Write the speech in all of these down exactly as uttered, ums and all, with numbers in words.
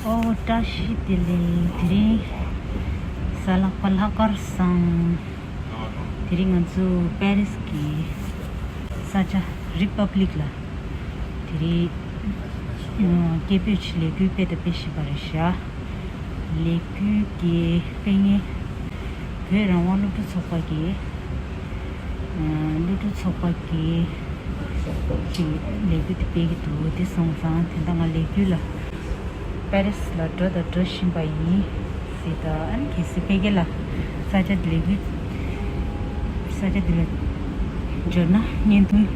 ཨོ། བཀྲ་ཤིས་བདེ་ལེགས། དེ་རིང་གཟའ་ལྷག་པ་ལྷག་དཀར་བཟང་། དེ་རིང་ང་ཚོ་པེ་རིས་ཀྱི་ས་ཆ་རི་པབ་ལིག་ལ་དེ་རིང་སྐད་འབོད་ཀྱི་ལས་འགུལ་སྤེལ་དང་སྤེལ་བཞིན་པ་རེད་ཤག་ལས་འགུལ་གྱི་སྤེལ་མཁན་བོད་རང་དབང་སློབ་ཕྲུག་ཚོགས་པ་གི་སློབ་ཕྲུག་ཚོགས་པ་གི་ཅིག་ལས་འགུལ་དེ་སྤེལ་གྱི་འདུག་དེ་སོང་ཙང་དེ་འདྲ་ང་ལས་འགུལ་ལ་པེ་རིས་ལ་འགྲོ་དང་འགྲོ་བཞིན་པ་ཡིན་ཟེར། ད་ཨ་ནི་གལ་སྲིད་ཕ་གི་ལ་ས་ཆ་དེ་ལས་འགུལ་ས་ཆ་དེ་ལ་འབྱོར་ན་བརྙན་ཐུང་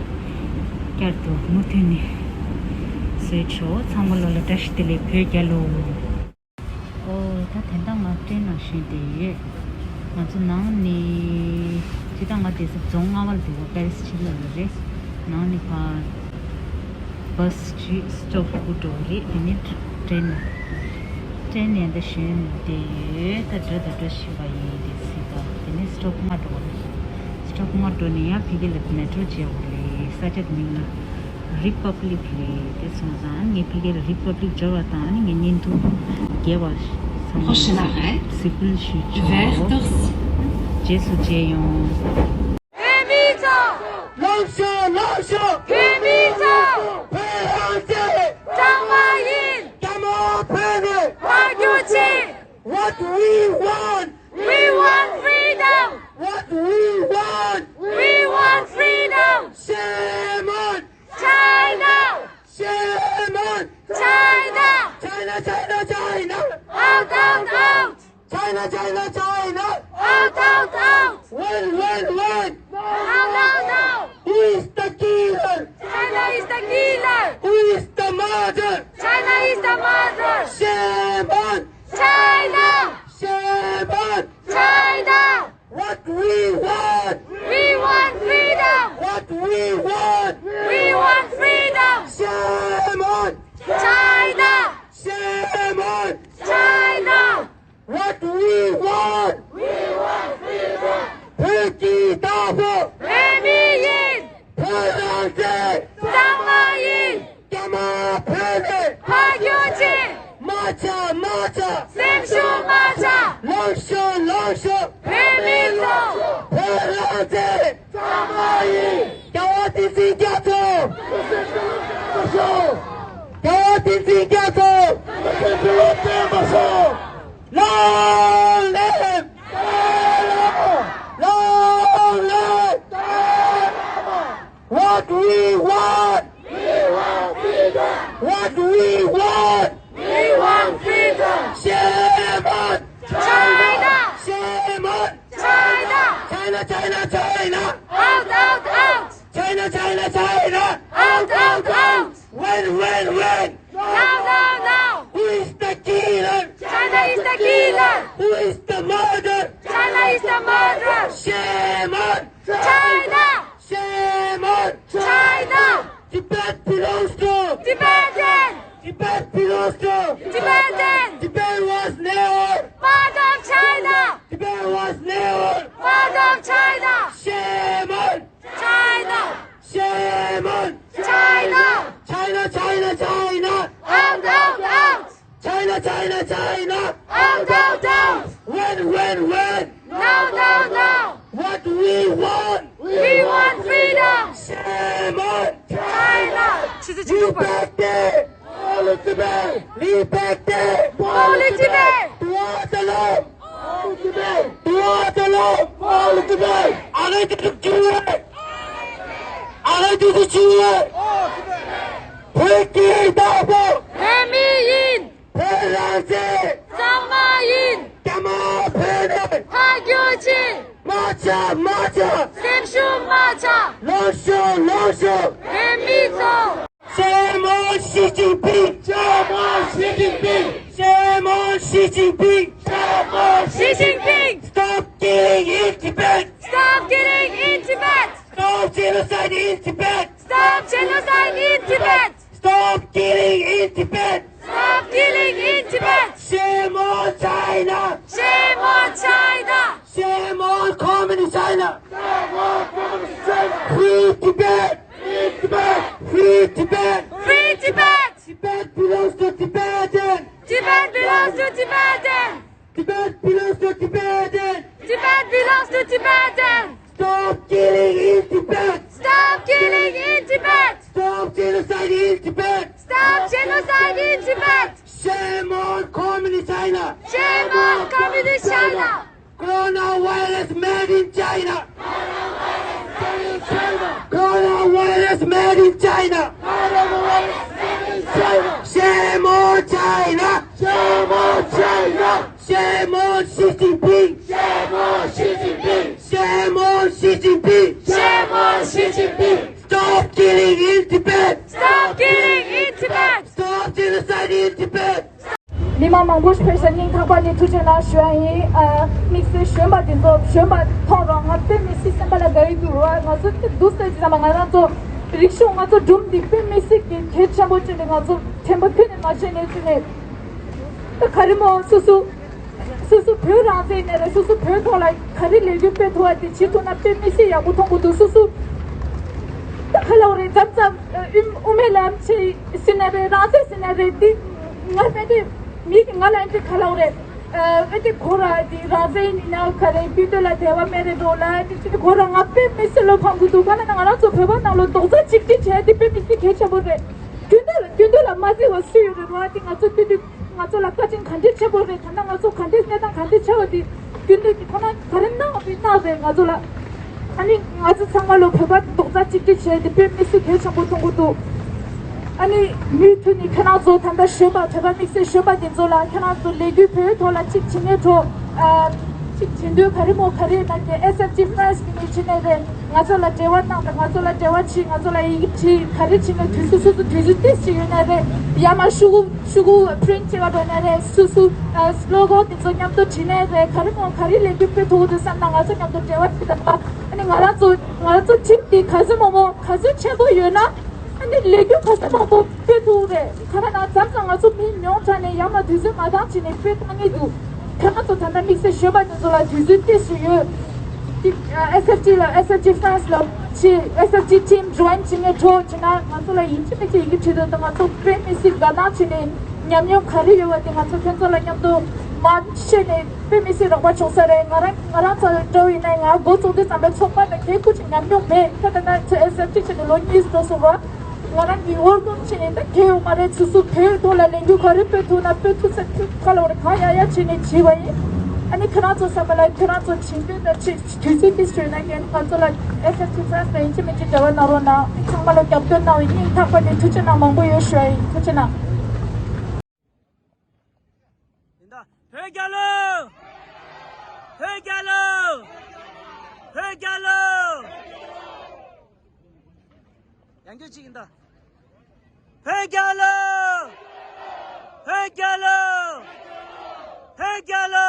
བསྐྱར་དུ་མུ་མཐུད་ནས་བཟོས་ཆོག་ཚང་མ་ལོ་ལ་བཀྲ་ཤིས་བདེ་ལེགས། བོད་རྒྱལ་ལོ། ཨོ། ད་དེ་འདྲ་ང་ཊེན་ནང་ཞོན་བསྡད་ཡོད། ང་ཚོ་ནང་ནས་ཇི་ལྟར་ང་བསྡད་ས་རྫོང་ལྔ་པ་ལ་འདུག་པ། པེ་རིས་ཕྱི་ལོགས་ལ་རེད། ནང་ནས་ཕར་བྷ་སི་གཅིག་སི་ཊོབ་དགུ་འགྲོ་གི་རེད། དེ་ནས་ཊེན་ནང་ཊེན་ནང་ད་ཞོན་བསྡད་ཡོད། ད་འགྲོ་ད་འགྲོ་བཞིན་པ་ཡིན། དེ་སྲིད་ད་དེ་ནས་སི་ཊོབ་ལྔ་འགྲོ་བ་རེད། སི་ཊོབ་ལྔ་འགྲོ་ནས་ཡང་ཕ་གི་ལ་མེ་ཊོ་བརྗེ་དགོས་རེད། ས་ཆ་དེ་མིང་ལ་རི་པབ་ལིག་རེད། དེ་སོང་ཙང་ངས་ཕ་གིར་རི་པབ་ལིག་འབྱོར་བ་དང་ཨ་ནི་ངས་བརྙན་ཐུང་རྒྱས་པ་ཚང་མ་གཟིགས་འབུལ་ཞུས་ཆོག་རྗེས་སུ་མཇལ་ཡོང་། བོད་མི་ཚོ། ལངས་ཤོག་ལངས་ཤོག་བོད་མི་ཚོ། བོད་རང་བཙན། གཙང་མ་ཡིན། རྒྱ་མ་བོད་ནས། ཕར་རྒྱུགས་ཆེ། What we want? We want freedom! What we want? We want freedom! Shame on China! Shame on China! China, China, China! Out, out, out! China, China, China! Out, out, out! When, when, when? Now, now, now! Who is the killer? China is the killer! Who is the mother? China is the mother! Shame on China! Shame on China! What we want! We want freedom! What we want! We want freedom! Shame on China! Shame on China! What we want! We want freedom! བོད་ཀྱི་བདག་པོ། བོད་མི་ཡིན། བོད་རང་བཙན། གཙང་མ་ཡིན། རྒྱ་མ་བོད་ནས། ཕར་རྒྱུགས་ཆེ། མ་ཆག་མ་ཆག་སེམས་ཤུགས་མ་ཆག་ལངས་ཤོག་ལངས་ཤོག་བོད་མི་ཚོ། བོད་རང་བཙན། གཙང་མ་ཡིན། རྒྱལ་བ་བསྟན་འཛིན་རྒྱ་མཚོ། རྒྱལ་བ་བསྟན་འཛིན་རྒྱ་མཚོ། Long live! Long live! What we want! We want freedom! What we want! We want freedom! Shame on China! Shame on China! China, China, China! Out, out, out! China, China, China! Out, out, out! When, when, when? Now, now, now! Who is the killer? China is the killer! Who is the murderer? China is the murderer! Shame on China! Shame on China! Tibet belongs to Tibetan! Tibet belongs to Tibetan! Tibet was never part of China! Tibet was never part of China! Shame on China! Shame on China! China, China, China! Out, out, out! China, China, China! Out, out, out! When, when, when? Now, now, now! What we want? We want freedom! Shame on China! Liberté! Liberté! Liberté! Pour le Tibet! Droit de l'homme! Pour le Tibet! Droit de l'homme! Pour le Tibet! Arrêtez de tuer! Arrêtez de tuer! Pour qui d'abord? Famille! བོད་རང་བཙན། གཙང་མ་ཡིན། རྒྱ་མ་བོད་ནས། ཕར་རྒྱུགས་ཆེ། མ་ཆག་མ་ཆག་སེམས་ཤུགས་མ་ཆག་ལངས་ཤོག་ལངས་ཤོག་བོད་མི་ཚོ། Shame on Xi Jinping! Shame on Xi Jinping! Shame on Xi Jinping! Shame on Xi Jinping! Stop killing in Tibet! Stop killing in Tibet! Stop genocide in Tibet! Stop genocide in Tibet! Stop killing in Tibet! Stop killing in Tibet! Shame on China! Shame on China! Shame on communist China! Shame on communist China! Free Tibet! Free Tibet! Free Tibet! Free Tibet! Tibet belongs to Tibetan! Tibet in Tibet! Shame on communist China! Shame on communist China! Coronavirus made in China! Coronavirus made in China! Shame on China! Shame on China! Shame on Xi Jinping! Shame on Xi Jinping! Shame on Xi Jinping! Shame on Xi Jinping! Stop killing in Tibet! Stop killing in Tibet! Stop genocide in Tibet! མི་མང་མང་པོ་ཞིག་ཕེབས་ཤག་སྙིང་ཐག་པ་ནས་ཐུགས་རྗེ་གནང་ཞུ་ཡ་ཡིན། ཨ། དམིགས་བསལ་གཞོན་པ་དེ་ཚོ་གཞོན་པ་མཐོང་རོགས། ང་དཔེ་མི་སྲིད་སེམས་པ་ལ་དགའ་ཡི་འདུག་རོགས། ང་ཚོ་དེ་འདུག་ཟེར་གྱི་ཙམ་པ་ང་རང་ཚོ་རིག་གཞུང་ང་ཚོ་སྒྲུང་འདི་དཔེ་མི་སྲིད་ཀྱི་གལ་ཆེན་པོ་བྱས་ནས་ང་ཚོ་དྲན་པ་ཁྱོན་ནས་མ་བརྗེད་ནས་བྱས་ནས། ད་ག་རེ་མོ་སོ་སོ། སོ་སོ་བོད་རང་བཙན་ནས་རེད། སོ་སོ་བོད་ཐོག་ལ་ག་རེ་ལས་འགུལ་སྤེལ་ཐུབ་པ་དེ་བྱེད་ཐུབ་ན་དཔེ་མི་སྲིད་ཡག་པོ་མཐོང་གི་འདུག་སོ་སོ། ད་ག་ལབ་རེད། མཚམས་མཚམས་ཨ་དབུ་མའི་ལམ་ཆེ་ཟེར་ན་རེད། རང་བཙན་ཟེར་ན་རེད། འདི་ང་དཔེ་དེ་མི་གི་ང་ལ་འདི་ག་ལབ་རེད། ཨ་དཔེ་དེ་ཁོ་ར་འདི་རང་བཙན་ཡིན་ན་ག་རེ་སྤུན་ཟླ་ལ་འབྲེལ་བ་མེད་རེད་འགྲོ་ལ་འདི་ཅི་ཁོ་ར་ང་དཔེ་མི་སྲིད་བློ་ཕམ་གི་འདུག་ག་ལ་ན་ང་རང་ཚོ་བོད་པ་ནང་ལོ་རྡོག་རྩ་གཅིག་སྒྲིལ་བྱས་འདི་དཔེ་མི་སྲིད་གལ་ཆེན་པོ་རེད། སྐྱོན་འདོད་ལ་སྐྱོན་འདོད་ལ་མ་བརྩི་བ་སུ་ཡོད་རེད་རོ། ཨ་དེ་ང་ཚོ་སྐྱོན་འདོད་ང་ཚོ་ལ་བཀའ་དྲིན་ག་འདྲས་ཆེ་པོ་རེད། ད་ལྟ་ང་ཚོ་ག་འདྲས་གནས་སྟངས་ག་འདྲས་ཆགས་པ་དེ་སྐྱོན་འདོད་ཀྱི་ཁོ་ན་ག་རེ་གནང་བ་དེ་གནང་རེད་ང་ཚོ་ལ། ཨ་ནི་ང་ཚོ་ཚང་མ་ལོ་བོད་པ་རྡོག་རྩ་གཅིག་སྒྲིལ་བྱས་ཏེ་དཔེ་མི་སྲིད་གལ་ཆེན་པོ་མཐོང་གི་འདུག་ཨ་ནི་མུ་མཐུད་ནས་ཁྱེད་རང་ཚོ་ད་ལྟ་གཞོན་པ་བོད་པ་དམིགས་བསལ་གཞོན་པ་དེ་ཚོ་ལ་ཁྱེད་རང་ཚོ་ལས་འགུལ་བོད་ཐོག་ལ་གཅིག་བྱེད་མཁན་ཚོ་ཨ་གཅིག་བྱེད་འདོད་ག་རེ་མོ་ག་རེ་ཡིན་ན་དེ་ཨེས་ཨེཕ་ཊི་ཕ་རན་སི་གི་ནས་བྱེད་ནས་རེད། ང་ཚོ་ལ་འབྲེལ་བ་གནང་དང་། ང་ཚོ་ལ་འབྲེལ་བ་བྱེད། ང་ཚོ་ལ་ཡི་གེ་བྲིས། ག་རེ་བྱེད་ན་དུས་སུ་སོ་སོ་དུས་ཚོད་ཏོག་ཙམ་ཡོད་ན་རེད། ཡར་མར་ཤོག་གུ་ཤོག་གུ་པི་རིན་ཊི་བྱེད་པ་འགྲོ་ན་རེད། སོ་སོ་ཨ་སི་ལོ་གོན་དེ་ཚོ་མཉམ་དུ་བྲིས་ན་རེད། ག་རེ་མོ་ག་རེ་ལས་འགུལ་སྤེལ་ཐུབ་ཀྱི་འདུག་བསམ་ན་ང་ཚོ་མཉམ་དུ་འབྲེལ་བ་བྱེད་དང་། ཨ་ནི་ང་རང་ཚོ་ང་རང་ཚོ་ཊིམ་དེ་ག་ཚོད་མང་པོ་ག་ཚོད་ཆེན་པོ་ཡོད་ན་ཨ་ནི་ལས་འགུལ་ག་ཚོད་མང་པོ་སྤེལ་ཐུབ་རེད། ག་རེ་ན་མཚམས་མཚམས་ང་ཚོ་མི་ཉུང་དྲགས་ནས་ཡར་མར་དུས་ཚོད་མ་འདང་བྱས་ནས་སྤེལ་བཏང་གི་འདུག་ཁྱེད་རང་ཚོ་ད་ལྟ་དམིགས་བསལ་གཞོན་པ་དེ་ཚོ་ལ་དུས་ཚོད་ཏོག་ཙམ་ཡོད། ཨེས་ཨེཕ་ཊི་ལ་ཨེས་ཨེཕ་ཊི་ཕ་རན་སི་ལ་ཆེ་ཨེས་ཨེཕ་ཊི་ཊིམ་ཇོ་ཡིན་བྱེད་མཁན་འགྲོ་བྱེད་ན་ང་ཚོ་ལ་ཡིན་གཅིག་མིན་གཅིག་ཡི་གེ་བྲིས་དང་། ང་ཚོ་དཔེ་མི་སྲིད་དགའ་སྣང་བྱེད་ནས་ཉམས་མྱོང་ག་རེ་ཡོད་པ་དེ་ང་ཚོ་ཁྱོད་ཚོ་ལ་མཉམ་དུ་མར་བཤད་ནས་དཔེ་མི་སྲིད་རོགས་པ་བྱུང་ས་རེད། ང་རང་ང་རང་ཚོ་འདྲ་བོ་ཡིན་ན་ང་འགོ་བཙུགས་དུས་ཙམ་པའི་ཚོགས་པ་ནས་གལ་ཁུར་ཅིག་ཉམས་མྱོང་མེད། ཁྱོད་ད་ལྟ་ཚོ་ཨེས་ཨེཕ་ཊི་བྱས་ནས་ལོ་གཉིས་འགྲོ་སོང་རོགས། ང་རང་གི་ཝེལ་ཀམ་བྱས་ནས་ད་གལ་ཡོད་མ་རེད། སོ་སོ་བོད་ཐོག་ལ་ལས་འགུལ་ག་རེ་སྤེལ་ཐུབ་ན་སྤེལ་ཐུབ་ས་ཁ་ལོ་རེ་གང་ཡག་ཡག་བྱས་ནས་བྱས་པ་ཡིན། ཨ་ནི་ཁྱེད་རང་ཚོ་ཚང་མ་ལ་ཁྱེད་རང་ཚོ་བྱེད་འདོད་ན་ཆེ་དུས་ཚོད་ཏིས་བྱོས་ན་ངས་ང་ཚོ་ལ་ཨེས་ཨེཕ་ཊི་ཕ་རན་སི་ལ་ཡིན་གཅིག་མིན་གཅིག་འབྲེལ་བ་གནང་རོགས་གནང་། ཚང་མ་ལ་རྒྱབ་སྐྱོར་གནང་བའི་སྙིང་ཐག་པ་ནས་ཐུགས་རྗེ་གནང་མང་པོ་ཡོད་ཞུ་བ་ཡིན། ཐུགས་རྗེ་གནང་། ཡིན་ད། བོད་རྒྱལ་ལོ། བོད་རྒྱལ་ལོ། བོད་རྒྱལ་ལོ། ཡང་བསྐྱར་གཅིག་ཡིན་ད། བོད་རྒྱལ་ལོ། བོད་རྒྱལ་ལོ། བོད་རྒྱལ་ལོ།